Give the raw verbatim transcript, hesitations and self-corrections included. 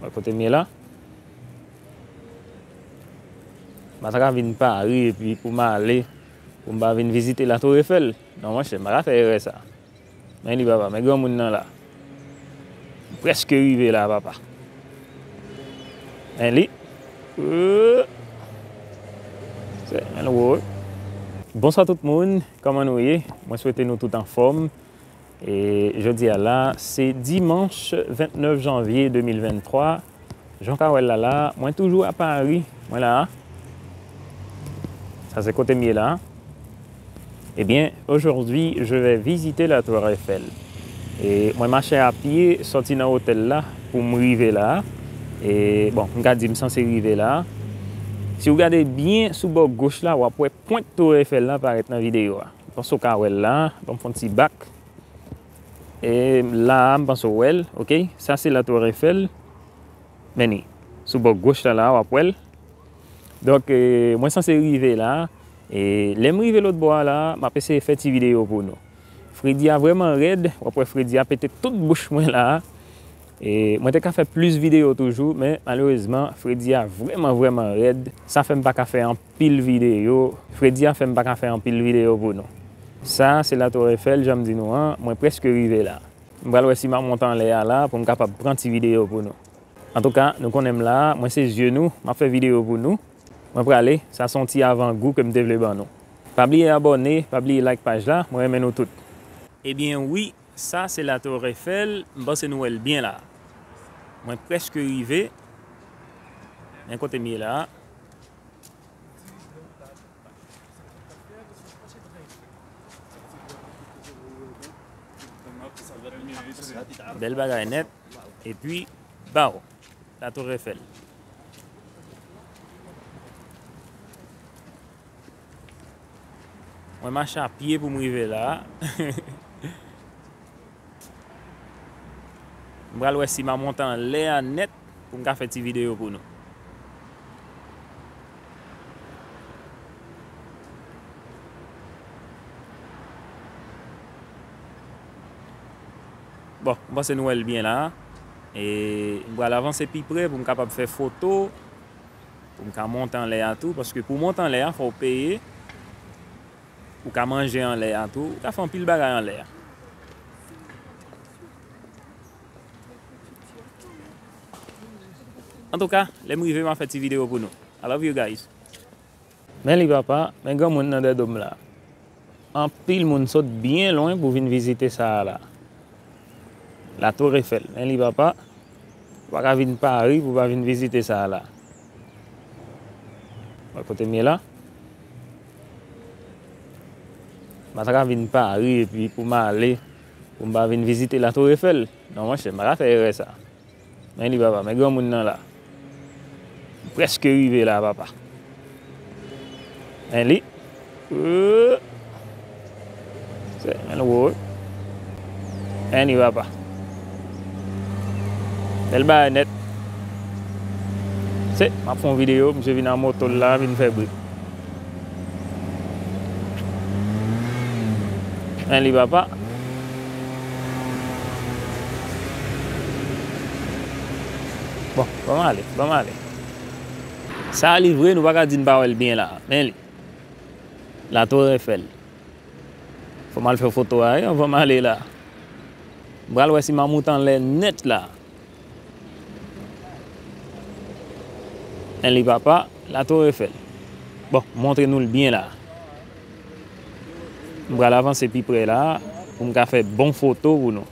Wè kote m ye la. M pa ta ka vin Pari epi pou m ale, pou m pa vin vizite La Tour Eiffel. Non, monchè, m pa ka fè erè sa. Men li, papa, men granmoun nan la. M prèske rive la, papa. Men li. Euh. Se, men l wo wi. Bonswa tout moun, kòman nou ye? Mwen swete nou tout anfòm. E jodi a la, se dimanch vennèf janvye de mil venntwa. Jan w ka wè l la la, mwen toujou a Pari, mwen la a. Sa se kote m ye la. Ebyen, aujourd'hui, je vais visiter la Tour Eiffel. E mwen mache a pye, sòti nan otèl la pou m rive la. E, bon, m ka di m sanse rive la. Si w gade byen sou bò goch la, w ap wè pwent Tour Eiffel la parèt nan videyo a. M panse w ka wè l la, ban m fè yon ti bak. E la a, m panse w wè l, oke? Sa se La Tour Eiffel. Men ni, sou bò goch la la, w ap wè l. Donk, e, mwen sanse rive la. E lè m rive lòt bò a la, m ap eseye fè ti videyo pou nou. Fredi a vrèman rèd, w ap wè fredi a pete tout bouch mwen la. E mwen te ka fè plis videyo toujou, men malerezman, fredi a vrèman, vrèman rèd. Sa fè m pa ka fè anpil videyo. Fredi a fè m pa ka fè anpil videyo pou nou. Sa, se La Tour Eiffel, jan m di nou an, mwen prèske rive la. M pral wè si m a monte anlè a la pou m kapab pran ti videyo pou nou. Antouka, nou konnen m la, mwen se zye nou, m ap fè videyo pou nou. Mwen prale, sa se yon ti avangou ke m te vle ban nou. Pa bliye abòne, pa bliye like paj la, mwen renmen nou tout. Ebyen wi, sa se La Tour Eiffel, m panse nou wè l byen la. Mwen prèske rive. Men kote m ye la. Bèl bagay nèt. Epi, baw, La Tour Eiffel. Mwen mache a pye pou m rive la. M pral wè si m a monte anlè a nèt pou m ka fè ti videyo pou nou. Bon, m panse nou wè l byen la. E m pral avanse pi pre pou m kapab fè foto, pou m ka monte anlè a tou, paske pou w monte anlè a, fò w peye. Ou ka manje anlè a tou, ou ka fè anpil bagay anlè a. Antouka, lè m rive, m a fè ti videyo pou nou. I love you guys. Men li papa, men granmoun nan dèyè do m la. Anpil moun sot byen lwen pou vin vizite sa a la. La Tour Eiffel, men li papa. Ou pa ka vin Pari pou w pa vin vizite sa a la. Wè kote m ye la. M pa ta ka vin Pari epi pou m ale, pou m pa vin vizite La Tour Eiffel. Non, monchè, m pa ka fè erè sa. Men li papa, men granmoun nan la. M prèske rive la, papa. Men li. Euh. Se, men l wo wi. Men li papa. Bèl bagay nèt. Se, m ap fè yon videyo, misye vin an moto l la, vin fè bri. Men li papa. Bon, ban m ale, ban m ale. Sa a li vre, nou pa ka di n pa wè l byen la. Men li. La Tour Eiffel. Fò m al fè foto a, wi, anvan m ale la. M pral wè si m a moute anlè nèt la. Men li papa, La Tour Eiffel. Bon, m montre nou l byen la. M pral avanse pi pre la, pou m ka fè bon foto pou nou.